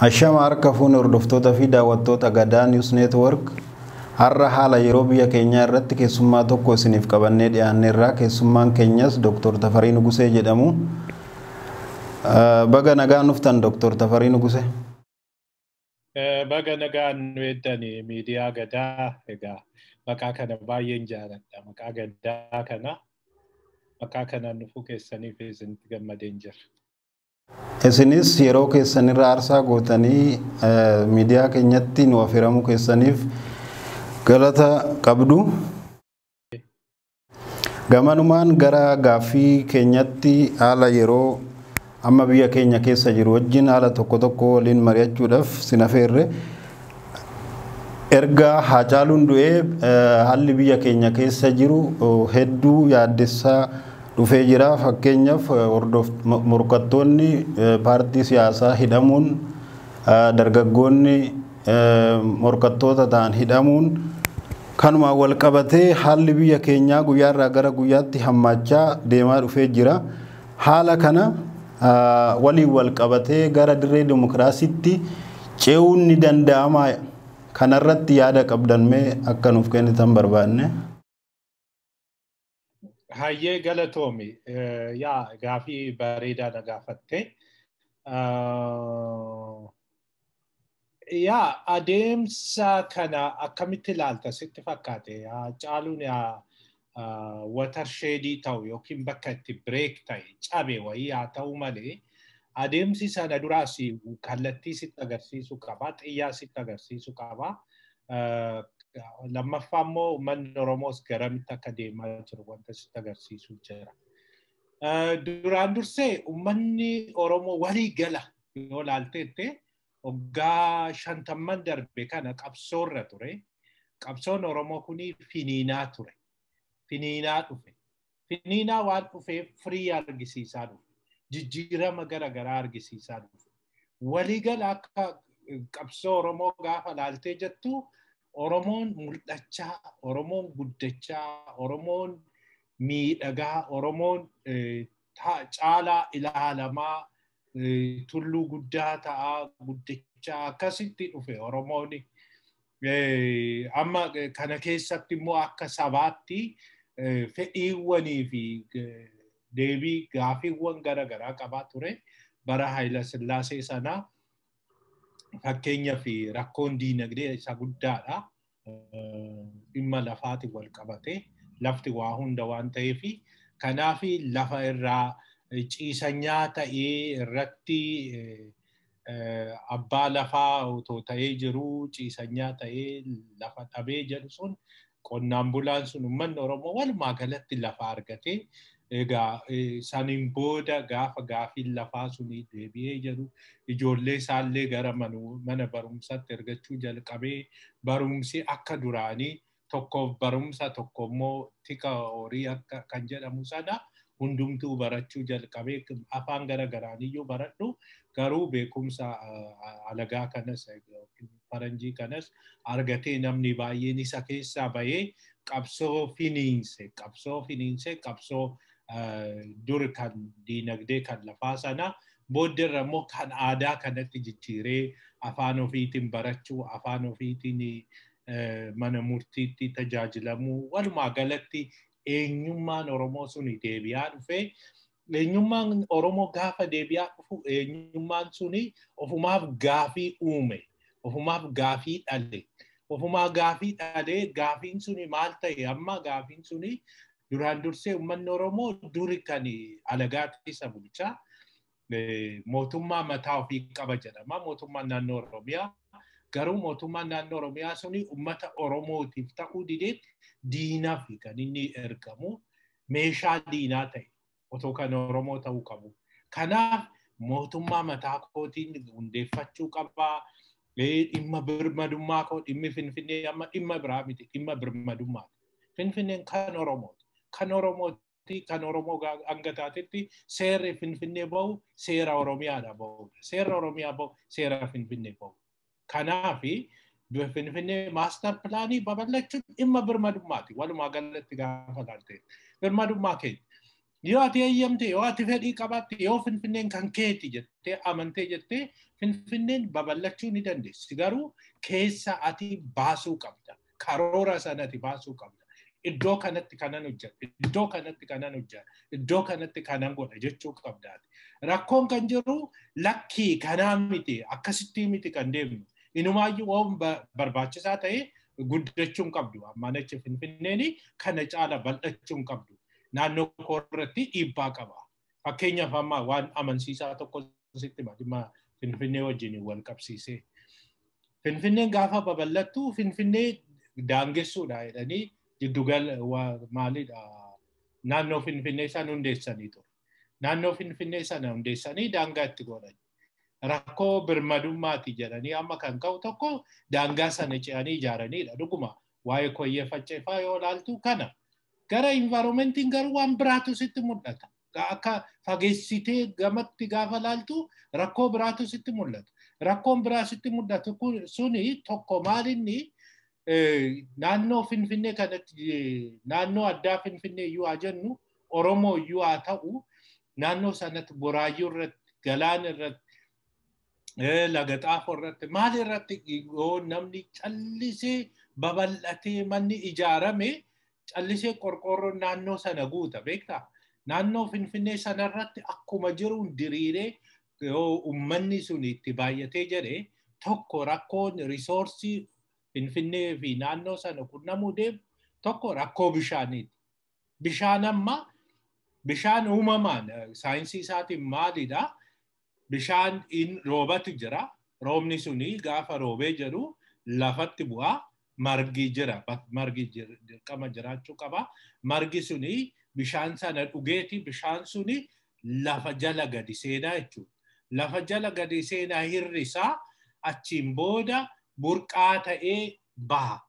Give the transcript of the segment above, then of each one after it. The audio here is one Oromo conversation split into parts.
Ashama harka fuune hordoftoota fi daawwattoota Gadaa News Network har'a haala yeroo biyya keenyaa irratti keessummaa tokko isiniif qabannee dhiyaanneerra. Keessummaan keenyas Dr. Tafarii Nugusee jedhamu. Baga nagaan dhuftan Dr. Tafarii Nugusee. Baga nagaan nu eeddani miidiyaa Gadaa. Egaa maqaa kana baay'een jaaladha. Maqaa Gadaa kana maqaa kanaan dhufuu keessaniif isinitti gammadeen jira. Isinis yeroo keessanirra aarsaa gootanii miidiyaa keenyatti nu affeeramuu keessaniif galata qabdu. Gamanumaan gara gaaffii keenyatti haala yeroo amma biyya keenya keessa jiru wajjin haala tokko tokko waliin mari'achuudhaaf sin affeerre. Erga Haacaaluun du'ee haalli biyya keenya keessa jiru hedduu yaaddessaa dhufee jira. Fakkeenyaaf morkattoonni paartii siyaasaa hidhamuun, dargaggoonni morkattoota ta'an hidhamuun kanumaan wal qabatee haalli biyya keenyaa guyyaarraa gara guyyaatti hammaachaa deemaa dhufee jira. Haala kana waliin wal qabatee gara dirree dimokiraasiitti ce'uun ni danda'ama. Kanarratti yaada qabdan mee akka nuuf kennitan barbaanne. Hayyee galatoomi. Yaa gaafii bareedaa na gaafatte. Yaa adeemsa kana akkamitti ilaalta sitti fakkaate? Caaluun watersheedii ta'u yookiin bakka itti break ta'e cabe wayii haa ta'u malee adeemsi sana duraas kallattii sitti agarsiisu qaba, xiyyaa sitti agarsiisu qaba. Lammaffaa immoo uummanni Oromoos garamitti akka deemaa jiru wanta sitti agarsiisu jira. Duraan dursee uummanni Oromoo walii gala yoo ilaalteette waggaa 50 darbe kana qabsoorra ture. Qabsoon Oromoo kuni finiinaa ture. Finiinaa dhufe. Finiinaa waan dhufeef firii argisiisaa dhufe. Jijjiirama garaagaraa argisiisaa dhufe. Waliigala akka qabsoo Oromoo gaafa ilaaltee jettu Oromoon mul'achaa, Oromoon guddachaa, Oromoon miidhagaa, Oromoon caalaa ilaalamaa, tulluu guddaa ta'aa, guddachaa akkasitti dhufe Oromoon. Amma kana keessatti immoo akka sabaatti fedhiiwwanii fi deebii gaafiiwwan garaagaraa qabaa ture bara Haayila Sillaasee sanaa. Fakkeenyaaf rakkoon diinagdee isa guddaadha. Dhimma lafaatiin wal qabate lafti waa hunda waan ta'eef kanaaf lafa irraa ciisanyaa ta'ee irratti abbaa lafaa otoo ta'ee jiru ciisanyaa ta'ee lafa dhabee jedhu sun qonnaan bulaan sun uummanni Oromoo walumaa galatti lafa argatee egaa saniin booda gaafa gaafiin lafaa suni deebi'ee jedhu ijoollee isaallee gara mana barumsaatti ergachuu jalqabee barumsi akka duraanii tokkoof barumsa tokko immoo tika horii akka kan jedhamu sana hundumtuu barachuu jalqabee afaan garagaraaniyyuu baradhu garuu beekumsa alagaa kanas faranjii kanas argatee namni baay'een isa keessaa bahee qabsoo finiinse qabsoo dur kan diinagdee kan lafaa sana booddeerra immoo kan aadaa kanatti jijjiiree afaan ofiitiin barachuu afaan ofiitiin mana murtiitti tajaajilamuu walumaa galatti eenyummaan Oromoo suni deebi'aa dhufe. Eenyummaan Oromoo gaafa deebi'aa dhufu eenyummaan suni ofumaaf gaafii uume, ofumaaf gaafii dhale. Ofumaa gaafii dhalee gaafiin suni maal ta'e amma gaafiin suni duraan dursee uummanni Oromoo duri kan alagaatti isa bulchaa mootummaa mataa ofii qaba jedhama. Mootummaan naannoo Oromiyaa garuu mootummaan naannoo Oromiyaa suni uummata Oromootiif ta'uu didee diinaaf kan inni ergamu meeshaa diinaa ta'e otoo kan Oromoo ta'uu qabu. Kanaaf mootummaa mataa kootiin hundeeffachuu qabaa. Dhimma birmadummaa koo dhimmi Finfinnee amma dhimma biraa miti dhimma birmadummaati. Finfinneen kan Oromooti. Kan Oromooti kan Oromoo hanga taatetti seerri Finfinnee bahu seera Oromiyaadha bahudha. Seerri Oromiyaa bahu seera Finfinnee bahu. Kanaaf Finfinnee maaster pilaanii babal'achuun dhimma birmadummaati. Walumaa galatti gaafa ilaalte birmadummaa keenya. Yoo ati eeyyamte, yoo ati fedhii qabaatte, yoo Finfinneen kan keeti jettee amantee jettee Finfinneen babal'achuu ni dandeessi. Garuu keessa ati baasuu qabda. Karoora sanatti baasuu qabda. Iddoo kanatti kanan hojjedha, iddoo kanatti kanan hojjedha, iddoo kanatti kanan godha jechuu qabdaati. Rakkoon kan jiru lakkii kanaa miti, akkasitti miti kan deemnu. Inumaayyuu waan barbaachisaa ta'e guddachuu hin qabdu. Ammaan achi Finfinneen kana caala bal'achuu hin qabdu. Naannoo koo irratti dhiibbaa qaba. Fakkeenyaaf amma waan amansiisaa tokko sitti hima dhimma Finfinnee wajjin wal qabsiisee. Finfinneen gaafa babal'attu Finfinnee daangessuudha jedhanii jiddugala maalidha naannoo Finfinnee sana hundeessanii ture. Naannoo Finfinnee sana hundeessanii daangaa itti godhan. Rakkoo birmadummaati jedhanii amma kan ka'u tokko daangaa sana ce'anii ijaaranidha. Dhuguma waa'ee koyyee facceefaa yoo ilaaltu kana. Gara environmentiin garuu waan biraatu sitti mul'ata. Akka fageessitee gamatti gaafa ilaaltu rakkoo biraatu sitti mul'ata. Rakkoon biraa sitti mul'atu suni tokko maalinni naannoo Finfinnee kanatti naannoo addaa Finfinnee iyyuu haa jennu Oromoo iyyuu haa ta'u naannoo sanatti Boraayyuu irratti Galaana irratti Laga Xaafoo irratti maal irratti yoo namni callisee babal'atee manni ijaarame callisee qorqoorroon naannoo sana guuta beektaa? Naannoo Finfinnee sanarratti akkuma jiruun diriiree yoo uummanni sun itti baay'atee jedhe tokko rakkoon risoorsii Finfinnee fi naannoo sana qunnamuu deemu tokko rakkoo bishaaniiti. Bishaan amma bishaan uumamaan saayinsii isaatiin maalidha? Bishaan roobatu jira. Roobni suni gaafa roobee jedhu lafatti bu'aa. Margi jira. Margi dirqama jiraachuu qaba. Margi suni bishaan sana dhugeeti. Bishaan suni lafa jala gadi seenaa jechuudha. Lafa jala gadi seenaa hirrisaa achiin booda burqaa ta'ee baha.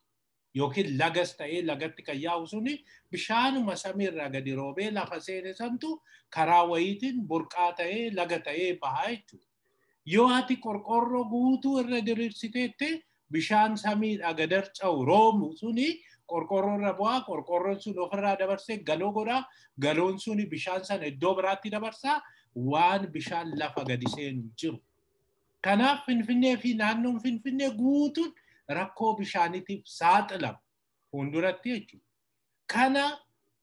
Yookiin lagas ta'ee lagatti kan yaa'u suni bishaanuma samiirraa gadi roobee lafa seene santu karaa wayiitiin burqaa ta'ee laga ta'ee baha jechuudha. Yoo ati qorqoorroo guutuu irra diriirsiteette bishaan samiidhaa gad harca'u roobu suni qorqoorroo irra bu'aa, qorqoorroon sun ofirraa dabarsee galoo godhaa, galoon suni bishaan sana iddoo biraatti dabarsaa waan bishaan lafa gadi seenu jiru. Kanaaf Finfinnee fi naannoon Finfinnee guutuun rakkoo bishaaniitiif saaxilamu fuulduratti jechuudha. Kana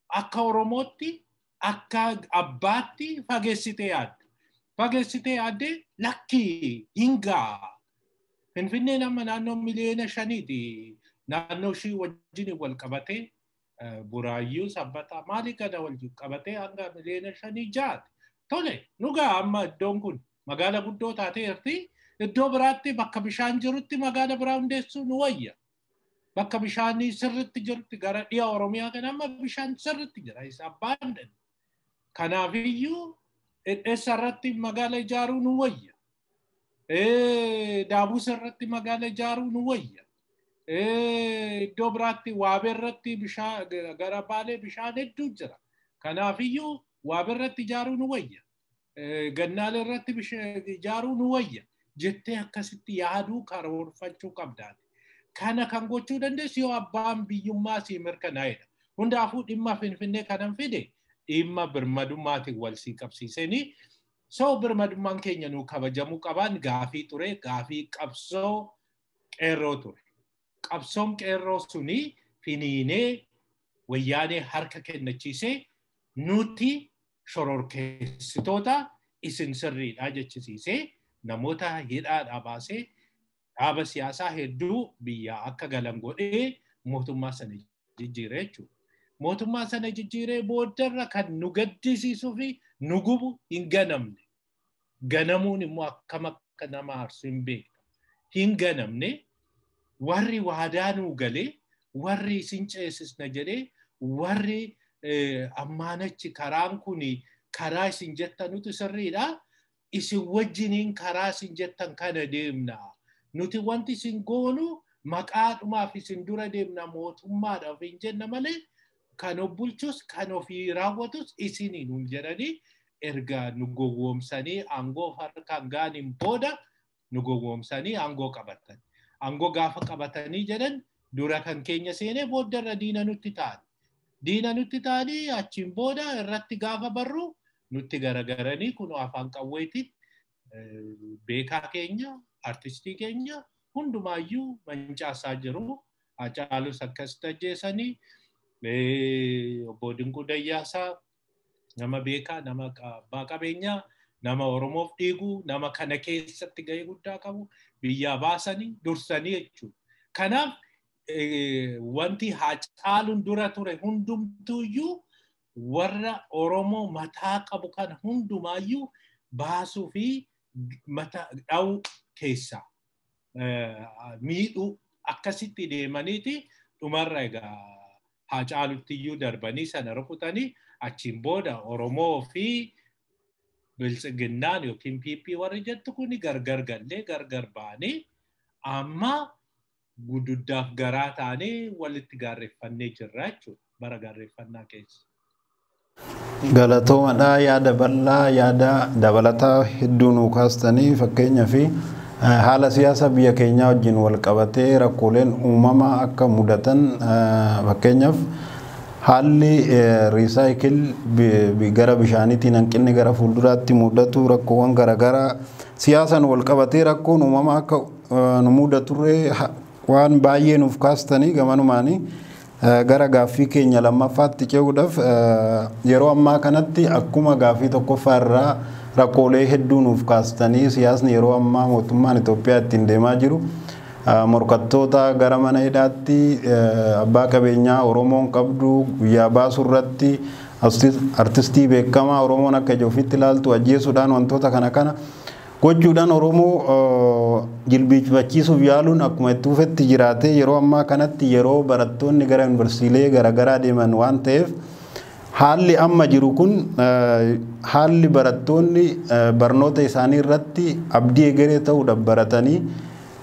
akka Oromootti akka abbaatti fageessitee yaadda. Fageessitee yaaddee lakkii hin ga'a. Finfinneen amma naannoo 5 miliyoona. Naannoo ishii wajjin wal qabatee Buraayyuu Sabbataa maali kana wal qabatee hanga 5 miliyoona 6ti. Tole nu ga'a amma iddoon kun magaala guddoo taateerti. Iddoo biraatti bakka bishaan jirutti magaala biraa hundeessuu nu wayya. Bakka bishaanii sirritti jirutti gara dhiya Oromiyaa kana amma bishaan sirritti jira. Isa abbaan Kanaafiyyuu Dhedheessa irratti magaala ijaaruu nu wayya. Daabusa irratti magaala ijaaruu nu wayya. Iddoo biraatti Waabee irratti bishaan gara Baalee bishaan hedduu jira. Kanaafiyyuu Waabee irratti ijaaruu nu wayya. Gannaalee irratti ijaaruu nu wayya. Jettee akkasitti yaaduu karoorfachuu qabdaati. Kana kan gochuu dandeessu yoo abbaan biyyummaa sii mirkanaa'edha. Hundaafuu dhimma Finfinnee kanan fide dhimma birmadummaatiin wal sii qabsiisanii so birmadummaan keenya nuu kabajamuu qabaan gaafii ture, gaafii qabsoo qeerroo ture. Qabsoon qeerroo suni finiinee wayyaanee harka kennachiisee nuti shororkeessitoota isin sirriidha jechisiisee namoota hidhaadhaa baasee dhaaba siyaasaa hedduu biyyaa akka galan godhee mootummaa sana jijjiiree jechuudha. Mootummaa sana jijjiiree booddarra kan nu gaddisiisuu fi nu gubu hin ganamne. Ganamuun immoo akkam akka nama aarsu hin beekta. Hin ganamne warri waadaa nuu galee warri isin ceesisna jedhee warri ammaanachi karaan kun karaa isin jettanutu sirriidha. Isin wajjiniin karaa isin jettan kana deemna. Nuti wanti isin goonu maqaadhumaaf isin dura deemna mootummaadhaaf hin jenna malee kan of bulchus kan ofii raawwatus isinii nuun jedhanii erga nu gowwoomsanii aangoo harkaan gaaniin booda nu gowwoomsanii aangoo qabatan. Aangoo gaafa qabatanii jedhan dura kan keenya seenee booddarra diina nutti ta'an. Diina nutti ta'anii achiin booda irratti gaafa barru nutti garagaranii kun afaan qawweetiin beekaa keenya, artistii keenya hundumaayyuu mancaasaa jiru. Hacaalus akkasitti ajjeesanii, obbo Dinquu Dayyaasaa nama beekaa, nama abbaa qabeenyaa, nama Oromoof dhiigu, nama kana keessatti gahee guddaa qabu biyyaa baasanii dursanii jechuudha. Kanaaf wanti Hacaaluun dura ture hundumtuuyyuu warra Oromoo mataa qabu kana hundumaayyuu baasuu fi mata dha'uu keessaa miidhuu akkasitti deemaniiti dhumarra egaa Hacaalutti iyyuu darbanii sana rukutanii achiin booda Oromoo fi Biltsiginnaan yookiin PP warri jettu kuni gargar gallee gargar baanii amma gududdaaf garaa taanee walitti gaarreeffannee jirra jechuudha bara gaarreeffannaa keessa. Galatoomadha, yaada bal'aa, yaada dabalataa hedduu nuu kaastanii. Fakkeenyaa fi haala siyaasa biyya keenyaa wajjin wal qabatee rakkooleen uumamaa akka mudatan, fakkeenyaaf haalli recycle gara bishaaniitiin hanqinni gara fuulduraatti mudatu, rakkoowwan garaagaraa siyaasaan wal qabatee rakkoon uumamaa akka nu mudaturree waan baay'ee nuuf kaastanii. Gamanumaanii gara gaaffii keenya lammaffaatti ce'uudhaaf, yeroo ammaa kanatti akkuma gaaffii tokkoffaa irraa rakkoolee hedduu nuuf kaastanii, siyaasni yeroo ammaa mootummaan Itoophiyaa ittiin deemaa jiru morkattoota gara mana hidhaatti, abbaa qabeenyaa Oromoon qabdu guyyaa baasuu irratti, artistii beekamaa Oromoon akka ija ofiitti ilaaltu ajjeesuudhaan, wantoota kana kana gochuudhaan Oromoo jilbiifachiisuuf yaaluun akkuma itti fufetti jiraate, yeroo ammaa kanatti yeroo barattoonni gara yuunivarsiitii garaagaraa deeman waan ta'eef, haalli amma jiru kun haalli barattoonni barnoota isaanii irratti abdii egeree ta'uudhaaf baratanii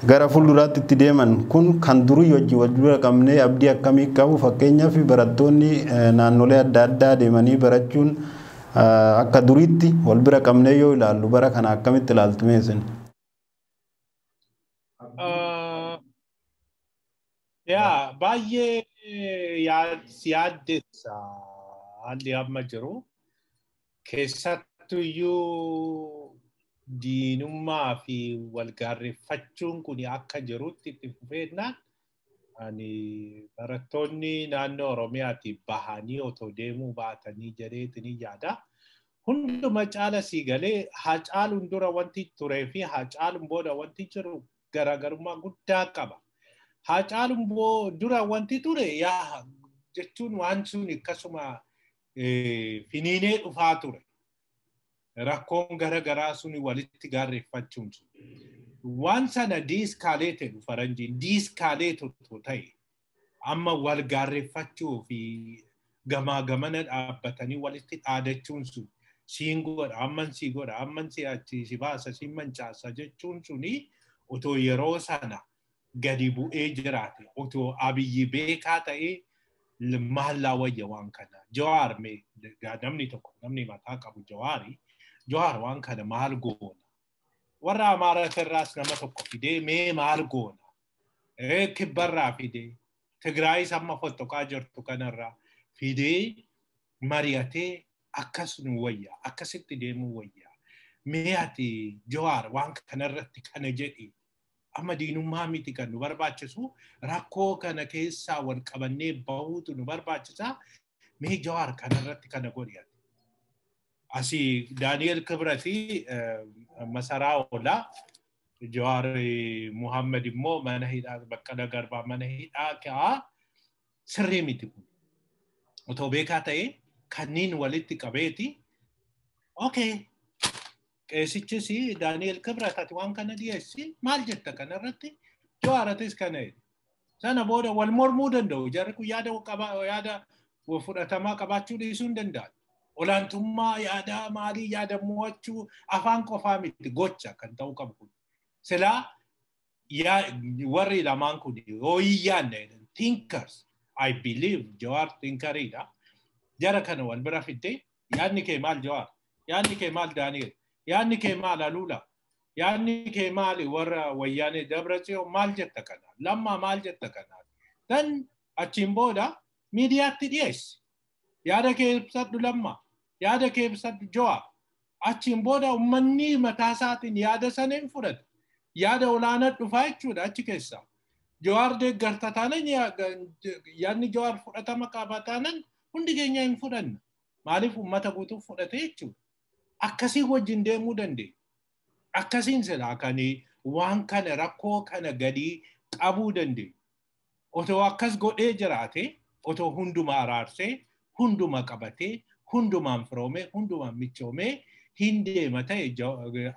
gara fuulduraatti itti deeman kun kan durii wajjin wal dura qabnee abdii akkamii qabu? Fakkeenyaaf barattoonni naannolee adda addaa deemanii barachuun akka duriitti wal bira qabnee yoo ilaallu bara kana akkamitti ilaaltu mee isin? Yaa, baay'ee yaaddessa haalli amma jiru. Keessattuyyuu diinummaa fi walgaarreeffachuun kun akka jirutti itti fufeennaan ani barattoonni naannoo Oromiyaatii bahanii otoo deemuu baatanii jedheetiin yaada. Hunduma caala sii galee Hacaaluun dura wanti turee fi Hacaaluun booda wanti jiru garaagarummaa guddaa qaba. Hacaaluun dura wanti ture yaa jechuun waan sun akkasuma finiinee dhufaa ture. Rakkoon garaagaraa sun walitti gaarreeffachuun sun. Waan sana de-escalate jedhu faranjiin, de-escalate otoo ta'e, amma wal gaarreeffachuu fi gamaa gamana dhaabbatanii walitti dhaadachuun sun, siin godha, amman sii godha, amman si achi si baasa, siin mancaasa jechuun suni otoo yeroo sana gadi bu'ee jiraate, otoo Abiyyi beekaa ta'ee maallaa wayya waan kana. Jawaar, mee namni tokko, namni mataa qabu Jawaari, Jawaar waan kana maal goona? Warra Amaaraa irraas nama tokko fidee mee maal goona? Kibbarraa fidee, Tigraayis amma fottoqaa jirtu kanarraa fidee mari'atee akkas nu wayya, akkasitti deemuu wayya. Mee ati Jawaar waan kanarratti kana jedhi. Amma diinummaa miti kan nu barbaachisu, rakkoo kana keessaa wal qabannee bahuutu nu barbaachisa. Mee Jawaar kanarratti kana godhi ati. Asii Daani'el Kibrati masaraa oolaa, Jawaar Muhammad immoo mana hidhaa, Baqqala Garbaa mana hidhaa kaa'aa, sirrii miti kun. Otoo beekaa ta'ee kanneen walitti qabeeti. Okay. Qeesichis Daani'el Kibrat ati waan kana dhiyeessi, maal jetta kanarratti? Jawaaratis kana jedhe. Sana booda wal mormuu danda'u. Jarri kun yaada yaada fudhatamaa qabaachuu dhiisuu hin danda'an. Olaantummaa yaada maalii, yaada mo'achuu afaan qofaa miti, gocha kan ta'uu qabu kun. Silaa warri lamaan kun yoo hin yaadne, thinkers, I believe Jawaar thinkeriidha. Jara kana wal bira fiddee, yaadni kee maal Jawaar? Yaadni kee maal Daani'el? Yaadni kee maal Aluula? Yaadni kee maali warra Wayyaanee Dabratsiyoon, maal jetta kana? Lammaa maal jetta kana? Dan achiin booda miidiyaatti dhiyeessi. Yaada kee ibsadhu Lammaa. Yaada kee ibsadhu Jawaar. Achiin booda uummanni mataa isaatiin yaada sana hin fudhatu. Yaada olaanaa dhufaa jechuudha achi keessaa. Jawaar deeggarta taanan yaadni Jawaar fudhatama qaba taanan hundi keenya hin fudhanna. Maaliif uummata guutuuf fudhate jechuudha. Akkasii wajjin deemuu dandeenya. Akkasiin silaa kan waan kana rakkoo kana gadi qabuu dandeenya. Otoo akkas godhee jiraate, otoo hunduma araarsee, hunduma qabatee, hundumaan firoomee, hundumaan michoomee hin deema ta'e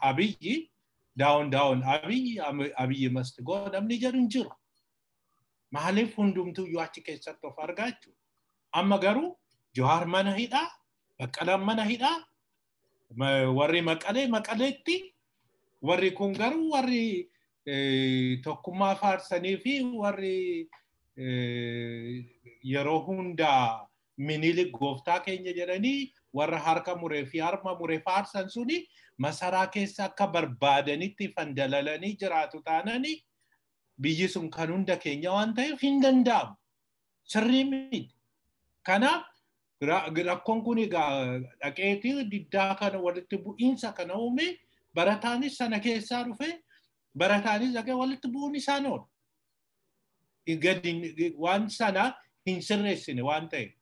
Abiyyi down down Abiyyi, Abiyyi must go namni jedhu hin jiru. Maaliif hundumtuyyuu achi keessatti of argaa jechuudha. Amma garuu Jawaar mana hidhaa, Baqqalaan mana hidhaa, warri Maqalee Maqaleetti, warri kun garuu warri tokkummaa faarsanii fi warri yeroo hundaa Minilik gooftaa keenya jedhanii warra harka muree fi harma muree faarsan suni masaraa keessa akka barbaadanitti fandalalanii jiraatu taananii biyyi sun kan hunda keenya waan ta'eef hin danda'amu. Sirrii miti. Kanaaf rakkoon kun egaa dhaqeetii diddaa kana walitti bu'iinsa kana uume barataanis sana keessaa dhufe barataanis dhaqee walitti bu'uun isaan oola. Gadi waan sana hin sirreessine waan ta'eef.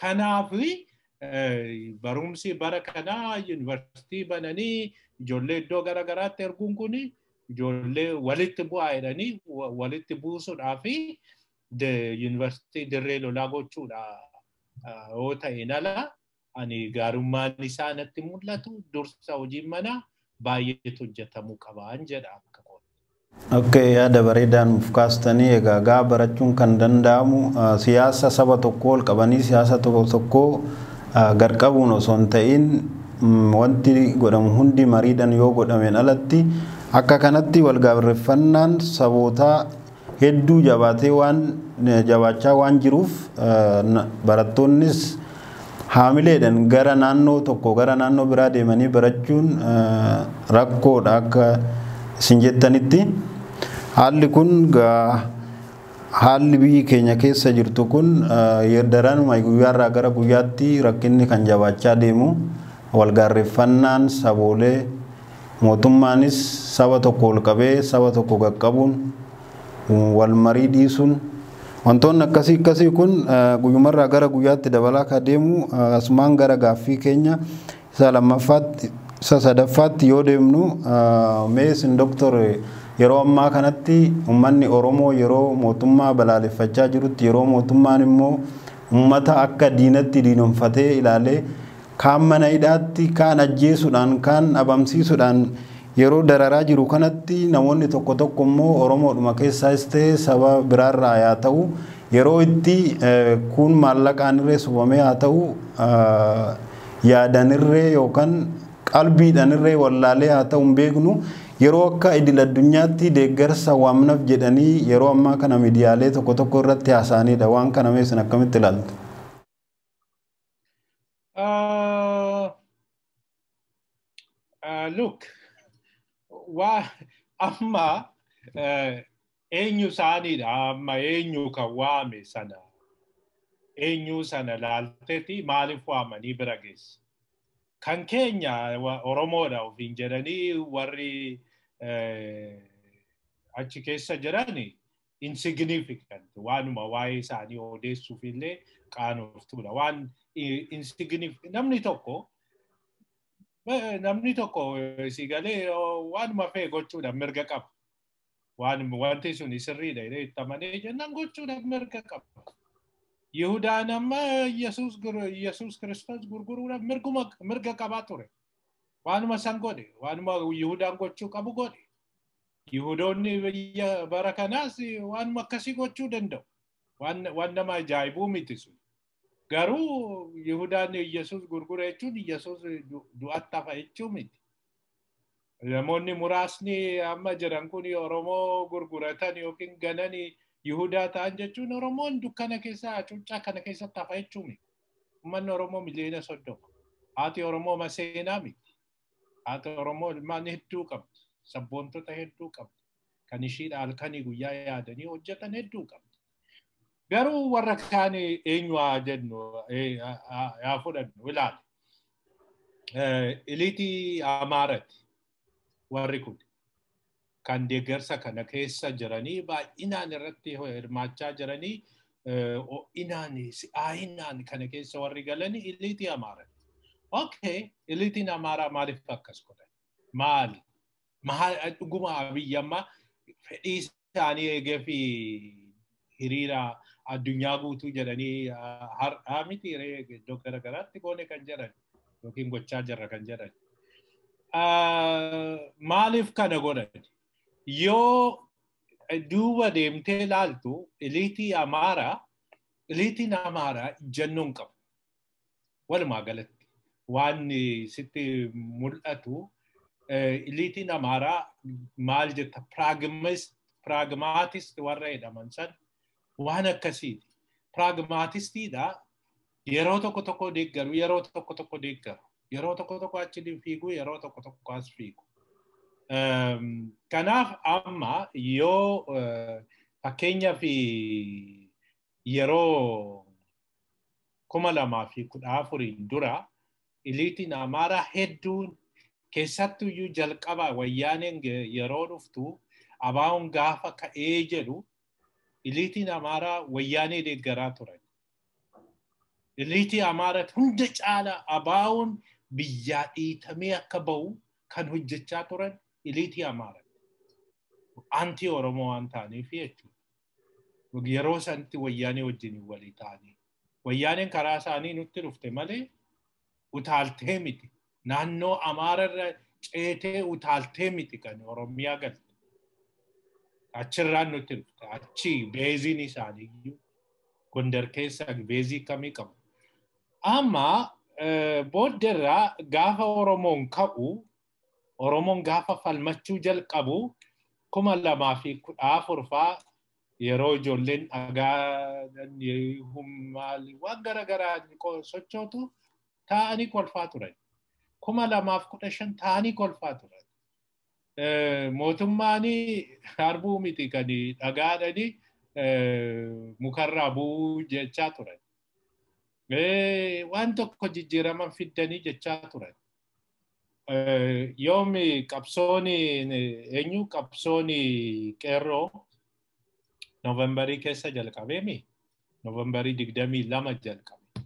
Kanaaf barumsi bara kanaa yuunivarsiitii bananii ijoollee iddoo garaagaraatti erguun kun ijoollee walitti bu'aa jedhanii walitti buusuudhaa fi yuunivarsiitii dirree lolaa gochuudha yoo ta'in ala ani gaarummaan isaa natti mul'atu dursa hojiin manaa baay'eetu hojjetamuu qabaan jedha akka kooti. Okay, yaada bareedaa nuuf kaastanii egaa gaa barachuun kan danda'amu siyaasa saba tokkoo ol qabanii siyaasa tokko garqabuun osoo hin ta'in wanti godhamu hundi mariidhaan yoo godhameen alatti akka kanatti wal gaarreeffannaan sabootaa hedduu jabaatee waan jabaachaa waan jiruuf barattoonnis haamileedhaan gara naannoo tokko gara naannoo biraa deemanii barachuun rakkoodha akka isin jettanitti. Haalli kun haalli biyyi keenya keessa jirtu kun daranuma guyyaarraa gara guyyaatti rakkinni kan jabaachaa deemu walgaarreeffannaan saboolee mootummaanis saba tokko ol qabee saba tokko qaqqabuun wal marii dhiisuun wantoonni akkasii akkasii kun guyyumarraa gara guyyaatti dabalaa kan deemu asumaan gara gaaffii keenya isa lammaffaatti isa sadaffaatti yoo deemnu mee isin doktor yeroo ammaa kanatti uummanni Oromoo yeroo mootummaa balaaleffachaa jirutti yeroo mootummaan immoo uummata akka diinatti diinomfatee ilaalee kaan mana hidhaatti kaan ajjeesuudhaan kaan dhabamsiisuudhaan yeroo dararaa jiru kanatti namoonni tokko tokko immoo Oromoodhuma keessaas ta'e saba biraarraa haa ta'u yeroo itti kun maallaqaan irree subamee haa ta'u yaadanirree yookaan qalbiidhaan irree wallaalee haa ta'u hin beeknu yeroo akka idil addunyaatti deeggarsa waamnaaf jedhanii yeroo ammaa kana miidiyaalee tokko tokko irratti haasa'anidha. Waan kana mee isin akkamitti ilaaltu? Look, waa amma eenyu isaaniidha amma eenyu kan waame sana eenyu sana laalteeti maaliif waamanii bira geesse? Kan keenya Oromoodha ofiin jedhanii warri achi keessa jiran insignificant waanuma waa'ee isaanii odeessuuf illee qaanoftuudha. Waan insignificant namni tokko si galee waanuma fe'e gochuudhaaf mirga qaba. Waan wanti sun sirriidha jedhee itti amanee jennaan gochuudhaaf mirga qaba. Yihudaan amma Yesuus Kiristoos gurguruudhaaf mirguma mirga qabaa ture. Waanuma san godhe, waanuma Yihudaan gochuu qabu godhe. Yihudoonni biyya bara kanaas waanuma akkasii gochuu danda'u. Waan nama ajaa'ibuu miti sun. Garuu Yihudaan Yesuus gurgure jechuun Yesuus du'atti hafa jechuu miti. Namoonni muraasni amma jiran kun Oromoo gurguratan yookiin ganan Yihudaa ta'an jechuun Oromoon dukkana keessa hacuuccaa kana keessatti hafa jechuu miti. Uummanni Oromoo miliyoona 30. Haati Oromoo maseenaa miti. Haati Oromoo ilmaan hedduu qabdi. Sabboontota hedduu qabdi. Kan ishiidha halkanii guyyaa yaadanii hojjetan hedduu qabdi. Garuu warra kaan eenyu haa jennu haa fudhannu ilaali. Eliitii Amaaraati warri kun kan deeggarsa kana keessa jiranii baay'inaan irratti hirmaachaa jiranii ho'inaan si'aayinaan kana keessa warri galanii eliitii Amaaraati. Okay, eliitiin Amaaraa maaliif akkas godhan? Maali? Maal dhuguma Abiyyi amma fedhii isaanii eegee fi hiriira addunyaa guutuu jedhanii har'aa miti iddoo garaagaraatti goone kan jedhan yookiin gochaa jirra kan jedhan. Maaliif kana godhan? Yoo duuba deemtee ilaaltu eliitii Amaaraa eliitiin Amaaraa ijjannoo hin qabu. Walumaa galatti waan sitti mul'atu eliitiin Amaaraa maal jetta pragmatist warra jedhaman san waan akkasiiti. Pragmatistiidha. Yeroo tokko tokko deeggaru, yeroo tokko tokko deeggaru. Yeroo tokko tokko achi fiigu, yeroo tokko tokko as fiigu. Kanaaf amma yoo fakkeenyaaf yeroo 2014 dura eliitiin Amaaraa hedduun keessattuyyuu jalqaba wayyaaneen yeroo dhuftu abaa'oon gaafa ka'ee jedhu eliitiin Amaaraa wayyaanee deeggaraa turan. Eliitii Amaaraa hunda caala abaa'oon biyyaa dhiitamee akka ba'u kan hojjechaa turan eliitii Amaaraa. Antii Oromoo waan ta'aniif jechuudha. Yeroo sanatti wayyaanee wajjin walii ta'anii. Wayyaaneen karaa isaanii nutti dhufte malee utaaltee miti. Naannoo Amaararra ceetee utaaltee miti kan Oromiyaa galte. Achirraan nutti dhufte. Achi beeziin isaanii iyyuu Gondar keessa beezii kamii qabu. Amma booddeerraa gaafa Oromoon ka'u, Oromoon gaafa falmachuu jalqabu 2014 faa yeroo ijoolleen dhagaa waan garaagaraa sochootu taa'anii kolfaa turan. 2015 taa'anii kolfaa turan. Mootummaan harbuu miti kan dhagaadhani mukarraa bu'uu jechaa turan. Waan tokko jijjiiraman fiddanii jechaa turan. Yoomi qabsoon eenyu qabsoon qeerroo Noovembarii keessa jalqabeemi. Noovembarii 22 jalqabe.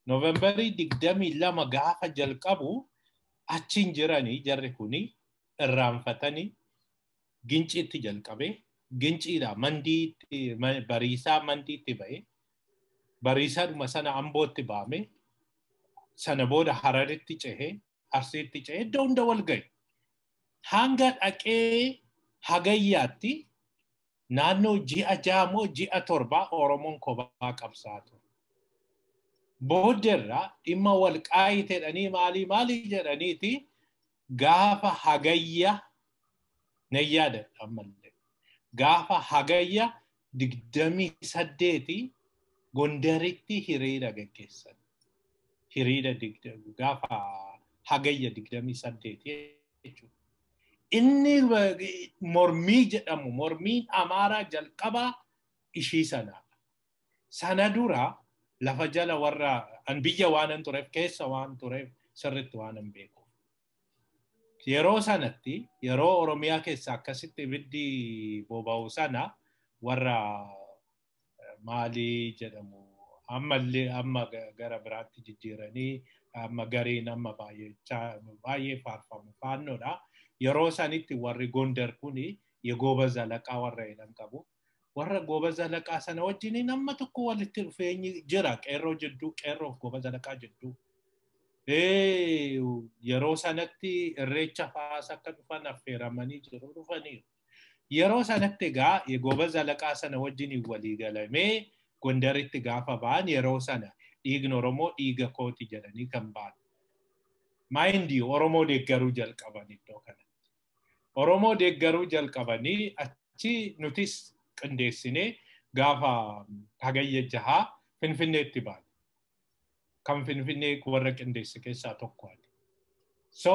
Noovembarii 22 gaafa jalqabu achiin jiranii jarri kuni irraanfatanii ginciitti jalqabe. Ginciidha mandiitti bariisaa mandiitti ba'e. Bariisaadhuma sana Ambootti baame. Sana booda Hararitti cehee, Arsiitti cehee iddoo hunda wal gahe. Hanga dhaqee Hagayyaatti naannoo ji'a 6 moo ji'a 7 Oromoon kophaa qabsaa ture. Booddeerraa dhimma wal qaayite jedhanii maalii maalii jedhaniiti gaafa Hagayya nan yaadadha ammallee. Gaafa Hagayya 28 Gondaritti hiriira gaggeessan. Hiriira gaafa Hagayya 28 jechuudha. Inni mormii jedhamu mormiin Amaaraa jalqabaa ishii sanaadha. Sana dura lafa jala warra an biyya waan tureef keessa waan tureef sirriitti waan hin beekuuf. Yeroo sanatti yeroo Oromiyaa keessa akkasitti ibiddi boba'u sana warra maalii jedhamu ammallee amma gara biraatti jijjiiranii amma gariin amma baay'ee faarfamu faannoodha. Yeroo sanitti warri Gondar kuni የጎበዝ አለቃ warra jedhan qabu. Warra ጎበዝ አለቃ sana wajjin nama tokko walitti dhufeenyi jira qeerroo jidduu qeerroof ጎበዝ አለቃ jidduu. Yeroo sanatti irreecha fa'aas akka dhufan affeeramanii jiru dhufaniiru. Yeroo sanatti egaa የጎበዝ አለቃ sana wajjin walii galamee Gondaritti gaafa ba'an yeroo sana dhiigni Oromoo dhiiga kooti jedhanii kan ba'an. Maayindii Oromoo deeggaruu jalqaban iddoo kanatti. Oromoo deeggaruu jalqabanii achi nutis qindeessinee gaafa Hagayya 6 Finfinneetti baane. Kan Finfinnee warra qindeesse keessaa tokko. So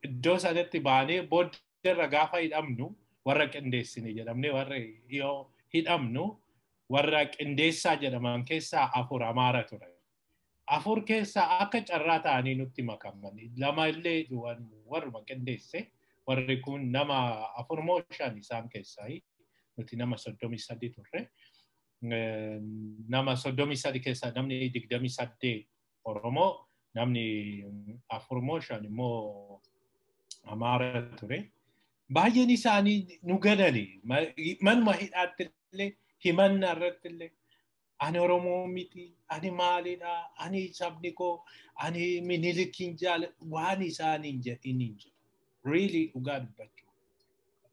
iddoo sanatti baanee booddeerra gaafa hidhamnu warra qindeessine jedhamnee warra yoo hidhamnu Warra qindeessaa jedhaman keessaa 4 Amaara turan. 4 keessaa akka carraa ta'anii nutti makaman. 2 illee warruma qindeesse. Warri kun nama 4 moo 5 isaan keessaa nuti nama 33 turre. Nama 33 keessaa namni 28 Oromoo, namni 4 moo 5 immoo Amaara ture. Baay'een isaanii nu ganani. Manuma hidhaatti illee himanna irratti illee ani Oromoo miti, ani maalidha, ani sabni koo, ani Minilikiin jaaladha waan isaaniin jedhin hin jiru. Really dhugaa dubbachuu.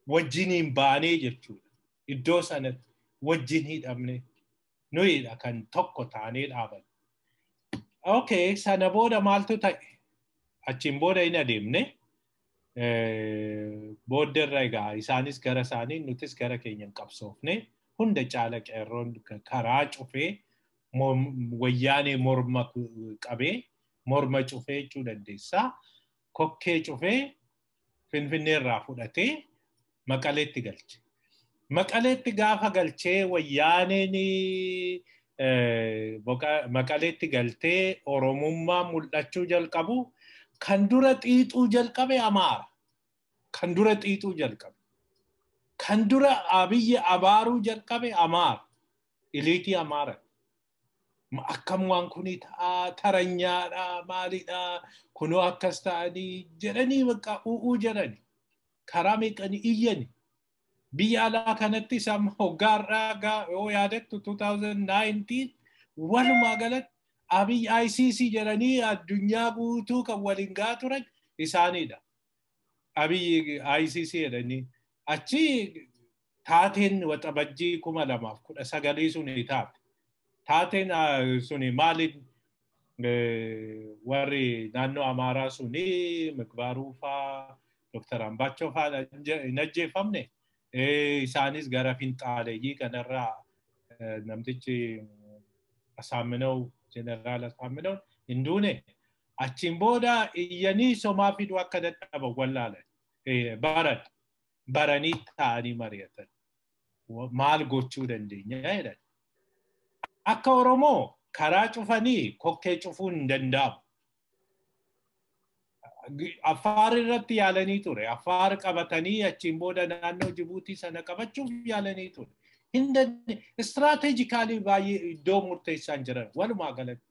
Wajjiniin baanee jechuudha. Iddoo sanatti wajjin hidhamne nuyidha kan tokko taanee dhaabanne. Okay, sana booda maaltu ta'e? Achiin booda hin adeemne. Booddeerra egaa isaanis gara isaanii nutis gara keenya hin qabsoofne. Hunda caala qeerroon karaa cufee wayyaanee morma qabee morma cufee jechuu dandeessaa. Kokkee cufee Finfinneerraa fudhatee Maqaleetti galche. Maqaleetti gaafa galchee wayyaaneen Maqaleetti galtee Oromummaa mul'achuu jalqabu kan dura xiixuu jalqabe Amaara. Kan dura xiixuu jalqabe. Kan dura Abiyyi abaaruu jalqabe Amaara. Iliitii Amaara. Akkam waan kuni ta'a taranyaadha maalidha kunoo akkas ta'anii jedhanii bakka u'uu jedhani. Karaa meeqanii iyyani. Biyya alaa kanattis amma hoggaarraa yoo yaadattu 2019 walumaa galatti Abiy ICC jedhanii addunyaa guutuu kan waliin gahaa turan isaanidha. Abiy ICC jedhanii achi taateen waxabajjii 2019 suni taate. Taateen suni maaliin warri naannoo Amaaraa suni Migbaaruu faa Dr. Ambachoo faa hin ajjeefamne. Isaanis gara finxaaleeyyii kanarraa namtichi Asaaminoo Jeneraal Asaaminoo hin duune. Achiin booda iyyanii somaa fiduu akka dadhaban wallaalan. Baran baranii taa'anii mari'atan. Maal gochuu dandeenya jedhan. Akka Oromoo karaa cufanii kokkee cufuun hin danda'amu. Affaar irratti yaalanii ture. Affaar qabatanii achiin booda naannoo Jibuutii sana qabachuuf yaalanii ture. Istiraatejikaalii baay'ee iddoo murteessaa hin jiran walumaa galatti.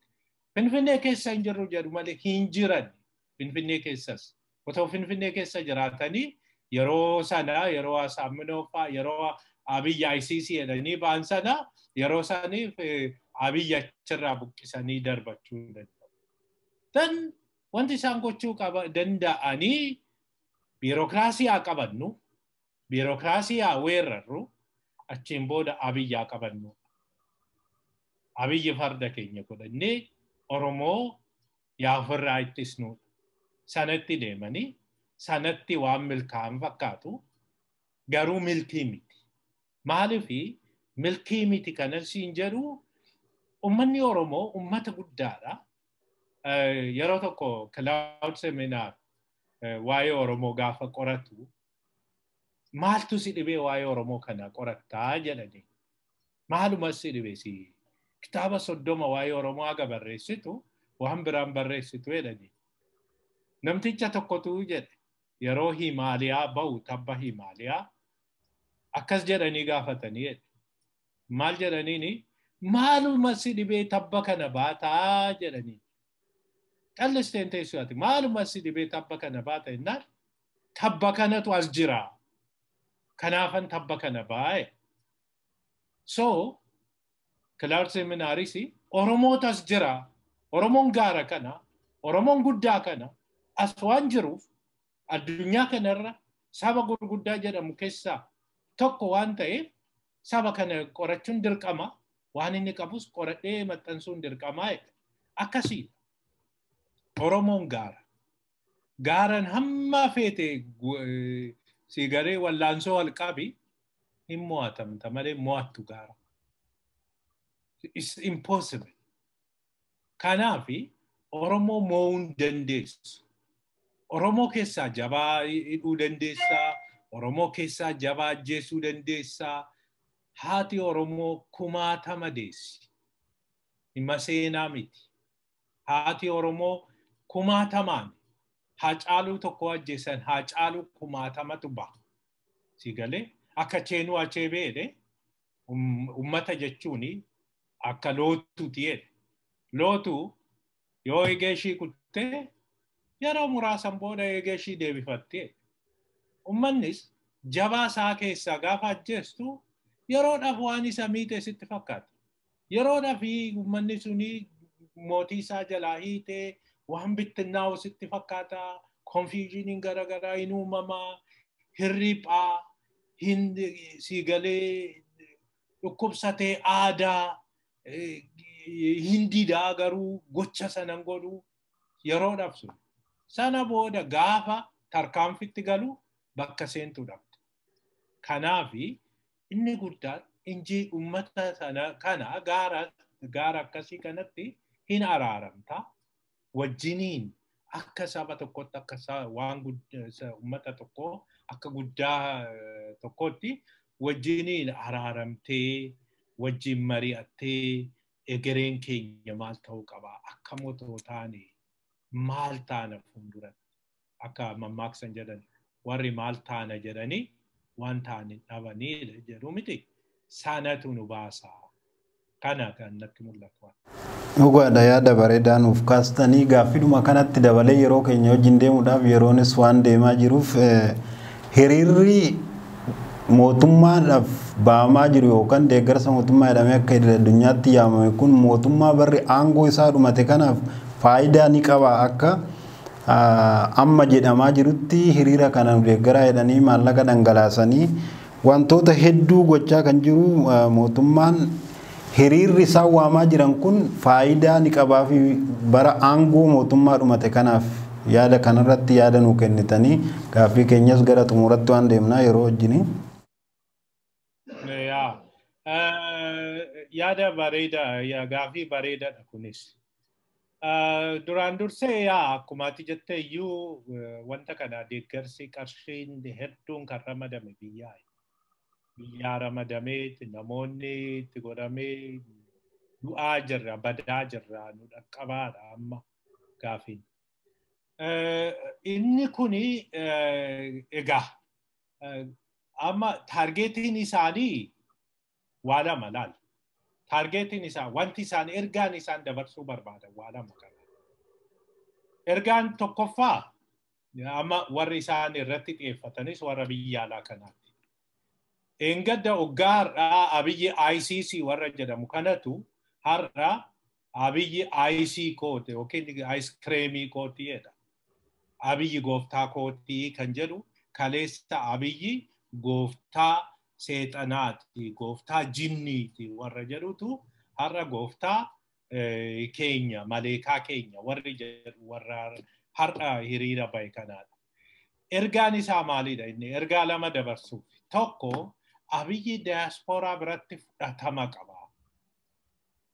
Finfinnee keessa hin jirru jedhu malee hin jiran Finfinnee keessas. Otoo Finfinnee keessa jiraatanii yeroo sana yeroo Asaaminoo fa'aa yeroo Abiy ICC jedhanii ba'an sana yeroo saniif Abiy achirraa buqqisanii darbachuu danda'u. Then wanti isaan gochuu danda'anii biirokiraasii haa qabannu, biirokiraasii haa weerarru, achiin booda Abiy haa qabannu. Abiyyi farda keenya godhannee Oromoo yaa ofirraa ittisnudha. Sanatti deemanii sanatti waan milkaa'an fakkaatu garuu milkii miti. Maaliif milkii miti kanan siin jedhu uummanni Oromoo uummata guddaadha. Yeroo tokko Cloud Seminar waa'ee Oromoo gaafa qoratu maaltu si dhibee waa'ee Oromoo kana qorattaa jedhani. Maaluma si dhibee si kitaaba 30 waa'ee Oromoo haga barreessitu waan biraan barreessitu jedhani. Namticha tokkotu jedhe yeroo Himaaliyaa ba'u tabba Himaaliyaa akkas jedhanii gaafatanii jedhe. Maal jedhaniini maaluma si dhibee tabba kana baataa jedhanii. Callisteen teessoo ati maaluma si dhibee tabba kana baata jennaan tabba kanatu as jira. Kanaafan tabba kana baa'e. So Cloud Seminaaris Oromootu as jira. Oromoon gaara kana, Oromoon guddaa kana as waan jiruuf addunyaa kanarra saba gurguddaa jedhamu keessaa tokko waan ta'eef saba kana qorachuun dirqama. Waan inni qabus qoradhee maxxansuun dirqamaa jedha. Akkasiidha. Oromoon gaara. Gaaran hamma feete siigaree wallaansoo wal qabi hin mo'atamta malee mo'attu gaara. It's impossible. Kanaafi Oromoo mo'uu dandeessu. Oromoo keessaa jabaa hidhuu dandeessaa. Oromoo keessaa jabaa ajjeesuu dandeessaa. Haati Oromoo kumaatama deessi. Dhimma seenaa miti. Haati Oromoo kumaatamaan Haacaaluu tokko ajjeesan Haacaaluu kumaatamatu baha. Si galee akka Chinua Achebe jedhe ummata jechuun akka lootuuti jedhe. Lootuu yoo eegee ishii kuttee yeroo muraasan booda eegee ishii deebifattee. Ummannis jabaa isaa keessaa gaafa ajjeestu yeroodhaaf waan isa miite sitti fakkaata. Yeroodhaaf uummanni suni mootii isaa jalaa hiitee waan bittinnaa'u sitti fakkaata. Confusioniin garaagaraa hin uumamaa, hirriphaa, hin siigalee dhukkubsatee aadaa, hin didaa garuu gocha sanan godhu yeroodhaaf sun. Sana booda gaafa tarkaanfitti galu bakka seentuu dhabde. Kanaafi inni guddaan inji uummata sana kana gaara akkasii kanatti hin araaramta. Wajjiniin akka saba tokkotti akka waan uummata tokkoo akka guddaa tokkotti wajjiniin araaramtee wajjin mari'attee egereen keenya maal ta'uu qaba akka motoo taane maal taana fuulduratti akka mammaaksan jedhan warri maal taana jedhanii waan ta'an dhabanii jedhu miti sanatu nu baasa kana kan natti mul'atu. Dhugaadha yaada bareedaa nuuf kaastanii gaaffiidhuma kanatti dabalee yeroo keenya wajjin deemuudhaaf yeroonis waan deemaa jiruuf hiriirri mootummaadhaaf ba'amaa jiru yookaan deeggarsa mootummaa jedhamee akka idil addunyaatti yaamame kun mootummaa barri aangoo isaa dhumate kanaaf faayidaa ni qaba akka amma jedhamaa jirutti hiriira kana nu deeggaraa jedhanii maallaqa dhangalaasanii wantoota hedduu gochaa kan jiru mootummaan hiriirri isaan waamaa jiran kun faayidaa ni qabaa fi bara aangoo mootummaa dhumate kanaaf yaada kanarratti yaada nuu kennitanii gaaffii keenyas gara xumuratti waan deemnaa yeroo wajjini. Yaada bareedaa gaaffii bareedaadha kunis. Duraan dursee yaa akkuma ati jette iyyuu wanta kana deeggarsi qarshiin hedduun kan ramadame biyyaa. Biyyaa ramadamee namoonni itti godhamee du'aa jirra badaa jirra nu dhaqqabaadha amma gaaffiin. Inni kuni egaa amma targetiin isaanii waa lama laal. Targetiin isaa wanti isaan ergaan isaan dabarsuu barbaadan waa lama kana. Ergaan tokkoffaa amma warri isaan irratti xiyyeeffatanis warra biyya alaa kanaati. Engadda hoggaa har'aa Abiyyi ICC warra jedhamu kanatu har'a Abiyyi IC kooti yookiin ice creamii kooti jedha. Abiyyi gooftaa kootii kan jedhu kaleessa Abiyyi gooftaa seexanaati, gooftaa jinniiti warra jedhutu har'a gooftaa keenya, maleekaa keenya warri jedhu warra har'a hiriira bahe kanaadha. Ergaan isaa maalidha inni? Ergaa lama dabarsuuf. Tokko Abiyyi diyaaspooraa biratti fudhatama qaba.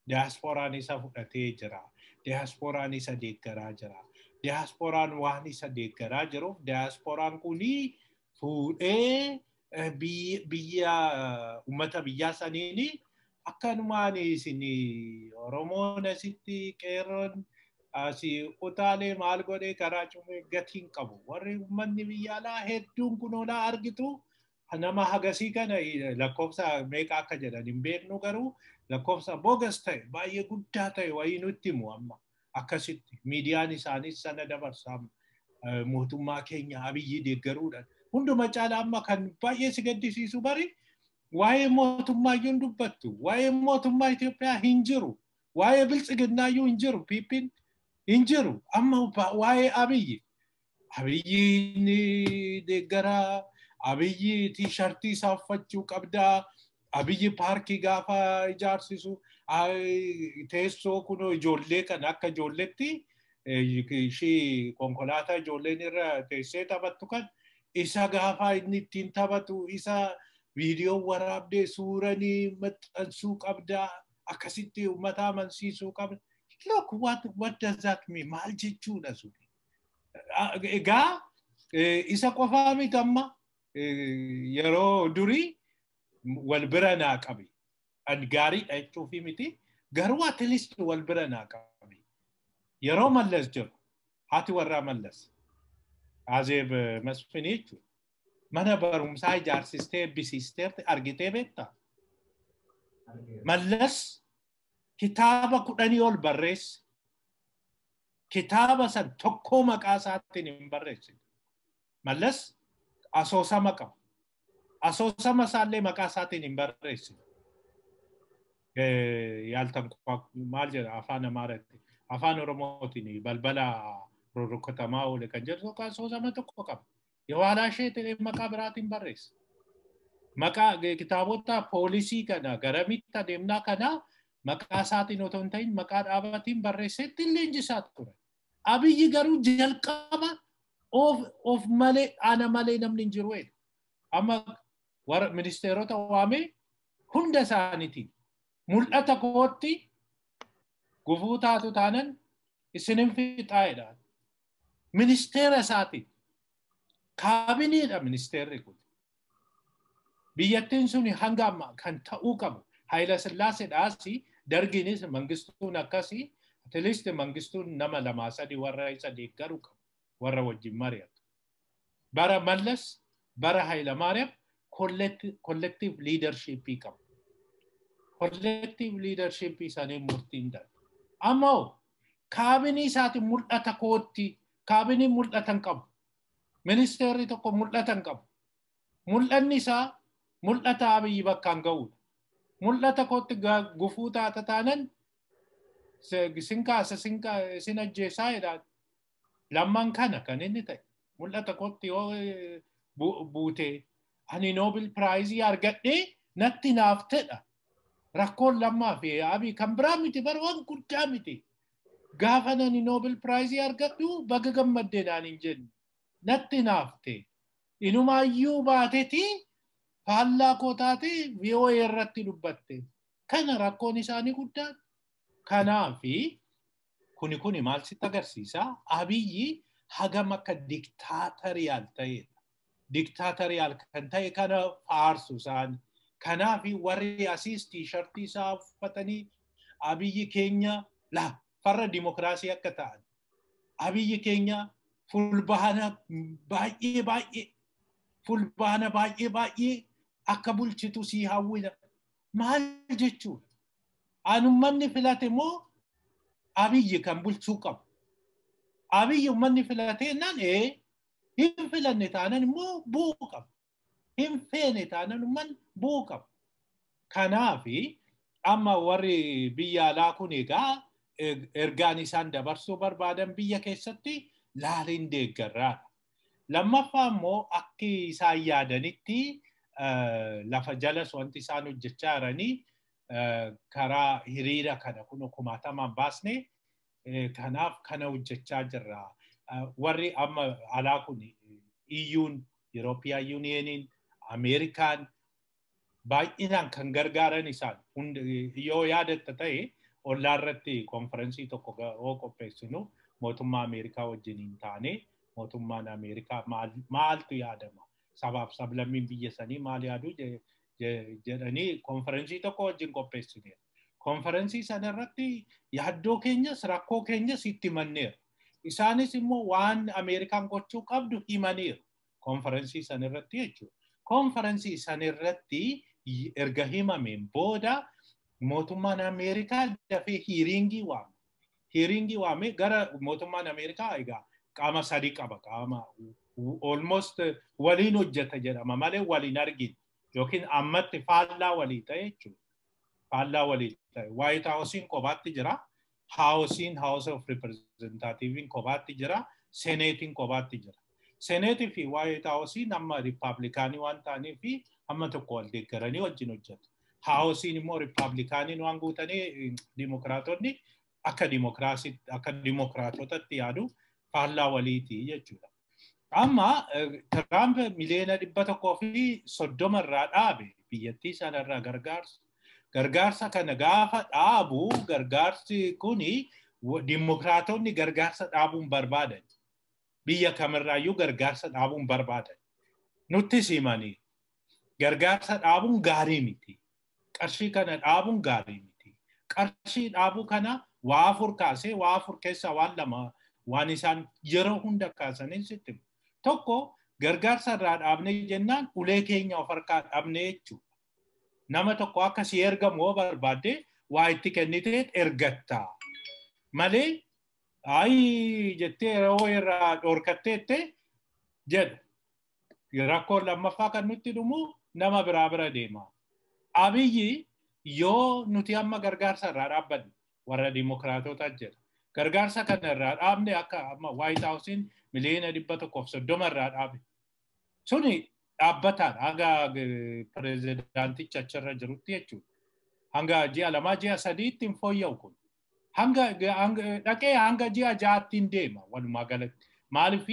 Diyaaspooraan isa fudhatee jira. Diyaaspooraan isa deeggaraa jira. Diyaaspooraan waan isa deeggaraa jiruuf diyaaspooraan kunii fuudhee biyya uummata biyyaa saniini akkanumaan isin Oromoon asitti qeerroon asii utaalee maal godhee karaa cumee gatiin qabu. Warri uummanni biyya alaa hedduun kunoolaa argitu nama hagasii kana lakkoofsa meeqa akka jedhan hin beeknu garuu lakkoofsa bogas ta'e baay'ee guddaa ta'e wayii nutti himu amma akkasitti miidiyaan isaaniis sana dabarsa mootummaa keenya Abiyyi deeggaruudhaan. Hunduma caalaa amma kan baay'ee si gaddisiisu bari waa'ee mootummaa iyyuu hin dubbattu. Waa'ee mootummaa Itoophiyaa hin jiru. Waa'ee biltsiginnaa iyyuu hin jiru. Piippiin hin jiru. Amma waa'ee Abiyyi. Abiyyi deeggaraa, Abiyyi tiishartii isaa uffachuu qabdaa, Abiyyi paarkii gaafa ijaarsisu, teessoo kunoo ijoollee kan akka ijoolleetti ishii konkolaataa ijoolleen irra teessee taphattu kan isa gaafa inni ittiin taphatu isa viidiyoo waraabdee suuranii maxxansuu qabdaa akkasitti uummata amansiisuu qabda. Look, what does that mean? Maal jechuudha sun? Egaa isa qofaa miti amma yeroo durii Wal bira naa qabi. An gaariidha jechuufi miti. Garuu at least wal bira naa qabi. Yeroo Mallas jiru haati warraa Mallas Azeeb Masfinii jechuudha. Mana barumsaa ijaarsistee eebbisiistee argitee beektaa? Mallas kitaaba 10 ol barreesse. Kitaaba san tokkoo maqaa isaatiin hin barreessine. Mallas asoosama qaba. Asoosama isaallee maqaa isaatiin hin barreessine. Yaaltan maal jedha afaan Amaaraatti afaan Oromootiin balbala rurrukkatamaa oole kan jedhu tokko asoosama tokko qaba. Yawaalaa ishee ta'e maqaa biraatiin barreessa. Maqaa kitaabota poolisii kana garamitti adeemnaa kana maqaa isaatiin otoo hin ta'in maqaa dhaabatiin barreesseetti leenjisaa ture. Abiyyi garuu jalqaba of malee ana malee namni hin jiru jedha. Amma warra ministeerota waamee hunda isaaniitiin mul'ata kootti gufuu taatu taanan isinin fixaa jedha. Ministeera isaatiin kaabiniidha ministeerri kun. Biyyattiin sun hanga amma kan ta'uu qabu. Haayila Sillaaseedhaas dargiinis Mangistuun akkasii at least Mangistuun nama 2 3 warra isa deeggaru qabu warra wajjin mari'atu. Bara Mallas bara Haayila Maariyaam collective leadership qabu. Collective leadership isaanii murtiin darbu. Ammoo kaabinii isaatiin mul'ata kootti kaabinii mul'ata hin qabu. Ministeerri tokko mul'ata hin qabu. Mul'anni isaa mul'ata Abiyyi bakkaan ga'uudha. Mul'ata kootti gufuu taata taanan sin kaasa sin ajjeesaa jedhaan. Lammaan kana kan inni ta'e. Mul'ata kootti yoo buute ani Nobel Prize argadhee natti naaf ta'edha. Rakkoon Lammaa fi Abiy kan biraa miti bara waan guddaa miti. Gaafa ani Nobel Prize argadhu baga gammaddee naan hin jenne. Natti naaf ta'e. Inumaayyuu baateeti faallaa koo taate VOA irratti dubbatte. Kana rakkoon isaanii guddaan. Kanaafi kuni maal sitti agarsiisa? Abiyyi hagam akka diktaatoriyaal ta'edha. Diktaatoriyaal kan ta'e kana faarsu isaan. Kanaafi warri asiis tiishartii isaa uffatanii Abiyyi keenya la farra dimokiraasii akka ta'an. Abiyyi keenya fulbaana baay'ee baay'ee fulbaana baay'ee baay'ee akka bulchitu sii hawwina. Maal jechuudha? Anummanni filate moo Abiyyi kan bulchuu qabu? Abiyyi ummanni filatee naan hin filanne taanan immoo bu'uu qaba. Hin feene taanan ummanni bu'uu qaba. Kanaafi amma warri biyya alaa kun egaa ergaan isaan dabarsuu barbaadan biyya keessatti laaliin deeggarraadha. Lammaffaa immoo akki isaan yaadanitti lafa jalas wanti isaan hojjechaa jiranii karaa hiriira kana kun kumaatamaan baasne kanaaf kana hojjechaa jirra. Warri amma alaa kun EU'n, European Unioniin, Ameerikaan baay'inaan kan gargaaran isaan yoo yaadatta ta'e ollaa irratti konferensii tokko yoo qopheessinu mootummaa Ameerikaa wajjin hin taane mootummaan Ameerikaa maaltu yaadama sabaaf sablammiin biyya sanii maal yaadu jedhanii konferensii tokko wajjin qopheessineera. Konferensii sana irratti yaaddoo keenyas rakkoo keenyas itti himanneera. Isaanis immoo waan Ameerikaan gochuu qabdu himaniiru konferensii sana irratti jechuudha. Konferensii sana irratti erga himameen booda mootummaan Ameerikaa dafee hiiriingii waame. Hiiriingii waame gara mootummaan Ameerikaa egaa qaama sadii qaba. Qaama almost waliin hojjeta jedhama malee waliin arginu yookiin ammatti faallaa walii ta'e jechuudha. Faallaa walii ta'e. White Houseen kophaatti jira. Houseen House of Representativein kophaatti jira. Seneetiin kophaatti jira. Seneetii fi White Houseen amma Riippaabilikaanii waan ta'anii fi amma tokko wal deeggaranii wajjin hojjetu. Houseen immoo Riippaabilikaaniin waan guutanii Dimokiraatonni akka akka Dimokiraatotatti yaadu faallaa waliiti jechuudha. Amma Tiraamp miliyoona 130 irraa dhaabe biyyattii sanarraa gargaarsa. Gargaarsa kana gaafa dhaabu gargaarsi kuni Dimokiraatonni gargaarsa dhaabuun barbaadan. Biyya kamirraayyuu gargaarsa dhaabuun barbaadan. Nutti simanii. Gargaarsa dhaabuun gaarii miti. Qarshii kana dhaabuun gaarii miti. Qarshii dhaabuu kana waa afur kaasee waa afur keessaa waan lama waan isaan yeroo hunda kaasanii sitti himu. Tokko, gargaarsa irraa dhaabnee jennaan ulee keenya of harkaa dhabnee jechuudha. Nama tokko akka si ergamu yoo barbaadde, waa itti kennitee ergatta. Malee ayi jettee yeroo irraa dhorkatteette jedhu. Rakkoon lammaffaa kan nutti dhumu nama biraa bira deema. Abiyyi yoo nuti amma gargaarsa irraa dhaabbanne, warra dimokiraatota jedha. Gargaarsa kana irraa dhaabne, akka amma White Houseen miliyoona 130 irraa dhaabe. Suni dhaabbataadha haga pirezidaantichi achirra jirutti jechuudha. Hanga ji'a 2, ji'a 3tti hin fooyya'u kun. Hanga dhaqee hanga ji'a 6tti hin deema walumaa galatti. Maaliif,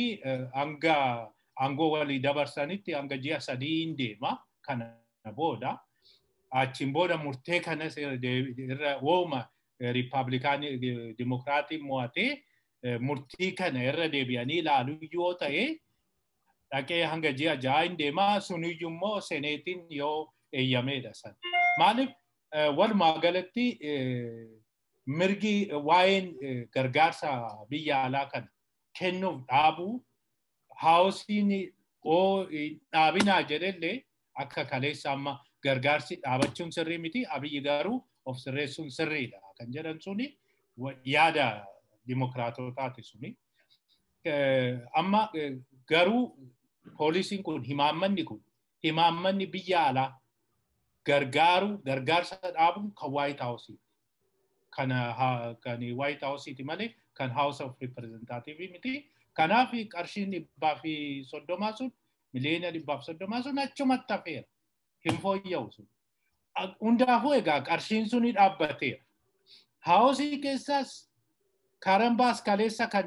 hanga aangoo walii dabarsanitti hanga ji'a 3 hin deema kana booda. Achiin booda murtee kanas irra wooma riippaabilikaanii dimokiraatiin mo'atee murtii kana irra deebi'anii ilaaluu yoo ta'e, dhaqee hanga ji'a 6 hin deema. Suniyyuu immoo seneetiin yoo eeyyameedha san. Maaliif, walumaa galatti mirgi waa'een gargaarsa biyya alaa kana kennuuf dhaabuu Houseiin oo dhaabinaa jedhellee, akka kaleessa amma gargaarsi dhaabachuun sirrii miti, Abiyyi garuu of sirreessuun sirriidha kan jedhan suni yaada dimokiraatotaati suni. Amma garuu poolisiin kun, himaammanni kun, himaammanni biyya alaa gargaaru, gargaarsa dhaabuun kan White House, kana kan White House malee kan House of Representative miti. Kanaaf qarshiin 130 sun, miliyoona 130 sun achumatti hafeera. Hin fooyya'u sun. Hundaafuu egaa qarshiin suni dhaabbateera. Houseii keessaas Karen Bass kaleessa kan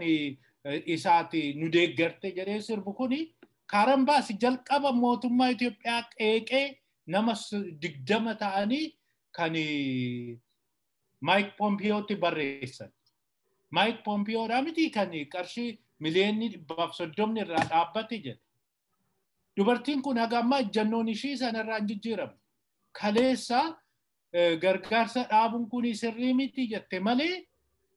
isaati nu deeggarte jedhee sirbu kuni, Karen Bass jalqaba mootummaa Itoophiyaa qeeqee nama 20 ta'anii kan Mike Pompeotti barreessan. Mike Pompeoodhaa miti kan qarshii miliyoonni 130 irraa dhaabbate jedhe. Dubartiin kun haga ammaa ejjannoon ishii sanarraa hin jijjiiramne. Kaleessa gargaarsa dhaabuun kun sirrii miti jette malee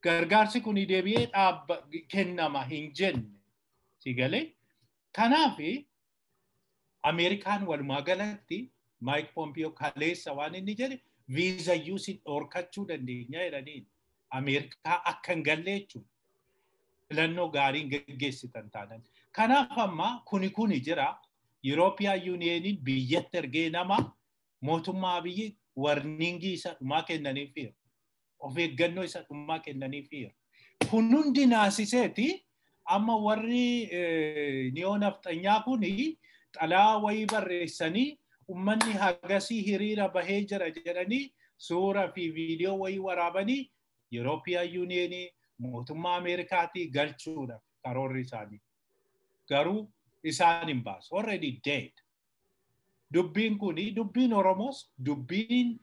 gargaarsi kun deebi'ee dhaabba kennama hin jenne. Si galee? Kanaaf Ameerikaan walumaa galatti Mike Pompeo kaleessa waan inni jedhe, viizayyuu si dhorkachuu dandeenya jedhaniin. Ameerikaa akka hin galle jechuudha. Filannoo gaariin geggeessitan taanan. Kanaaf amma kuni jira. European Unioniin biyyatti ergee nama mootummaa Abiyyi warningii isa dhumaa kennaniifiira. Of eeggannoo isa dhumaa kennaniifiira. Kun hundi naasiseeti amma warri neo nafxanyaa kuni xalaa wayii barreessanii, ummanni hagasii hiriira bahee jira jedhanii, suuraa fi viidiyoo wayii waraabanii European Unionii mootummaa Ameerikaatii galchuudha karoorri isaanii. Garuu isaan hin baasu. Already dead. Dubbiin kuni, dubbiin Oromoos, dubbiin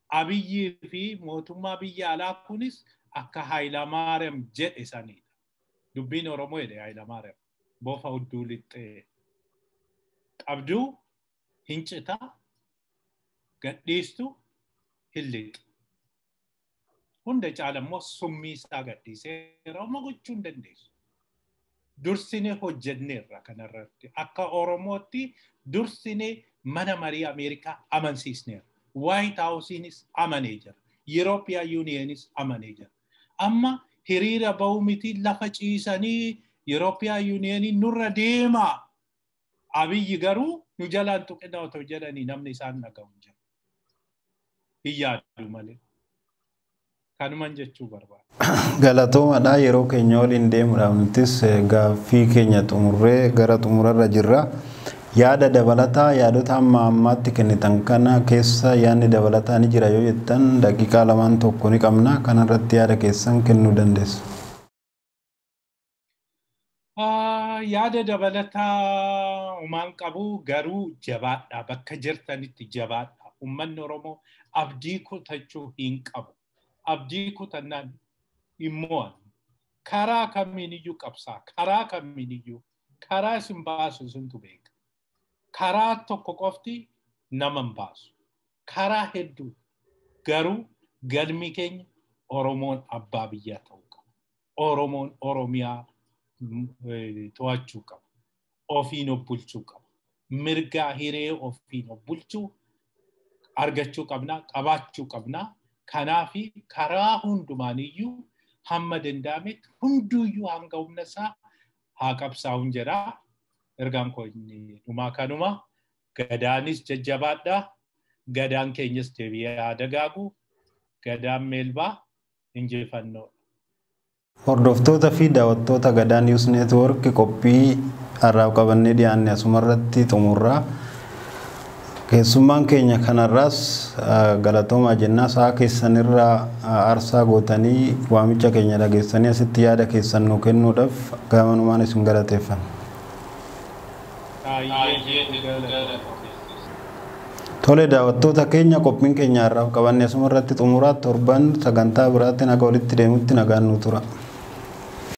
Abiyyii fi mootummaa biyya alaa kunis akka Haayilamaariyaam jedhe sanidha. Dubbiin Oromoo jedhe Haayilamaariyaam. Bofa hudduu lixxee. Qabduu hin citaa, gadhiistu hin lixu. Hunda caala immoo summii isaa gadhiisee Oromoo gochuu hin dandeessu. Dursine hojjenneerra kanarratti. Akka Oromootti dursine mana marii Ameerikaa amansiisneerra. White Houseinis amanee jira. European Unionis amanee jira. Amma hiriira bahuu miti, lafa ciisanii European Unionin nurra deemaa. Abiyyi garuu nu jalaan tuqina otoo jedhanii namni isaan dhaga'u hin jiru. Hin yaadu malee. Kanuman jechuu barbaada. Galatoomadha, yeroo keenya waliin deemuudhaaf nutis gaaffii keenya xumurree gara xumurarra jirra. Yaada dabalataa, yaadota amma ammaatti kennitan kana keessa yaadni dabalataa ni jira yoo jettan, daqiiqaa lamaan tokko ni qabna, kanarratti yaada keessan kennuu dandeessu. Yaada dabalataa umaan qabu, garuu jabaadha, bakka jirtanitti jabaadha. Uummanni Oromoo abdii kutachuu hin qabu. Abdii kutannaan hin mo'an. Karaa kamiiniyyuu qabsaa, karaa kamiiniyyuu, karaa isin baasu isintu beeka. Karaa tokko qofti Nama hin baasu. Karaa hedduu garuu galmi keenya Oromoon abbaa biyyaa ta'uu qaba. Oromoon Oromiyaa to'achuu qaba. Ofiin of bulchuu qaba. Mirgaa hiree ofiin of bulchuu argachuu qabna, qabaachuu qabna. Kanaafi karaa hundumaaniyyuu hamma danda'ametti hunduuyyuu hanga humna isaa haa qabsaa'uun jedha. Ergaan koo inni dhumaa kanuma. Gadaanis jajjabaadha. Gadaan keenyas deebi'ee haa dagaagu. Gadaan Meelbaa injifannoodha. Hordoftoota fi daawwattoota Gadaa News Network, qophii har'aaf qabannee dhiyaanne asumarratti xumurraa. Keessummaan keenya kanarraas galatoomaa jennaa, sa'a keessanirraa aarsaa gootanii waamicha keenya dhageessanii asitti yaada keessan nuu kennuudhaaf gamanumaan isin galateeffanna. Tole, daawwattoota keenya, qophiin keenya har'aaf qabanne asumarratti xumuraa. Torban sagantaa biraatiin akka walitti deemutti nagaan nu tura.